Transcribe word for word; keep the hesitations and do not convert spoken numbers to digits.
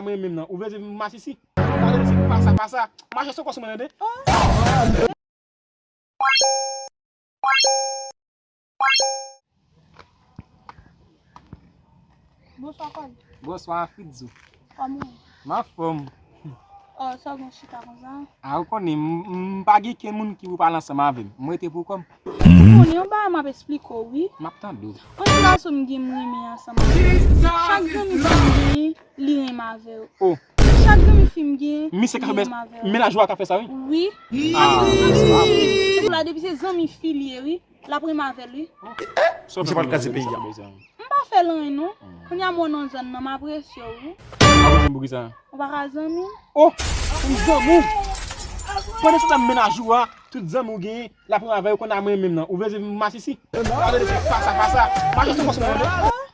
mwen menm nan. Ou vle di m masisi? Ou vle di m pasa, pasa? Mache sou kò sou mwen, tande? Bonswa, kòl. Bonswa, Fidzou. Kòman w ye? M anfòm. Oh, sa w gen chita konsa? A, ou konnen, m, m pa gen kenn moun ki pou pale ansanm avè m. M rete pou kò m. Ou konnen, yon bagay m ap esplike w, wi. M ap tande w. Yon ti gason m gen m renmen ansanm avè l. Chak zanmi fi m genyen, li renmen avè l. Oh. Chak zanmi fi m genyen, li renmen avè l. Misye ka fè, mennaj ou a ka fè sa, wi? Wi. Ah, se pou la, depi se zanmi fi li ye, wi. L ap renmen avè l, wi. Misye pral kraze peyi a. M pa fè l anyen, non. Kounye a m wè w nan zòn nan, m apresye w, wi. Apresye m pou ki sa? Ou pa ka zanmi m? Oh! M zanmi w! Pandan se tan mennaj ou a, tout zanmi w genyen, l ap renmen avè yo, konn a mwen menm nan. Ou vle di m masisi? Ou vle di m pasa, pasa? Mache sou kò sou mwen, tande?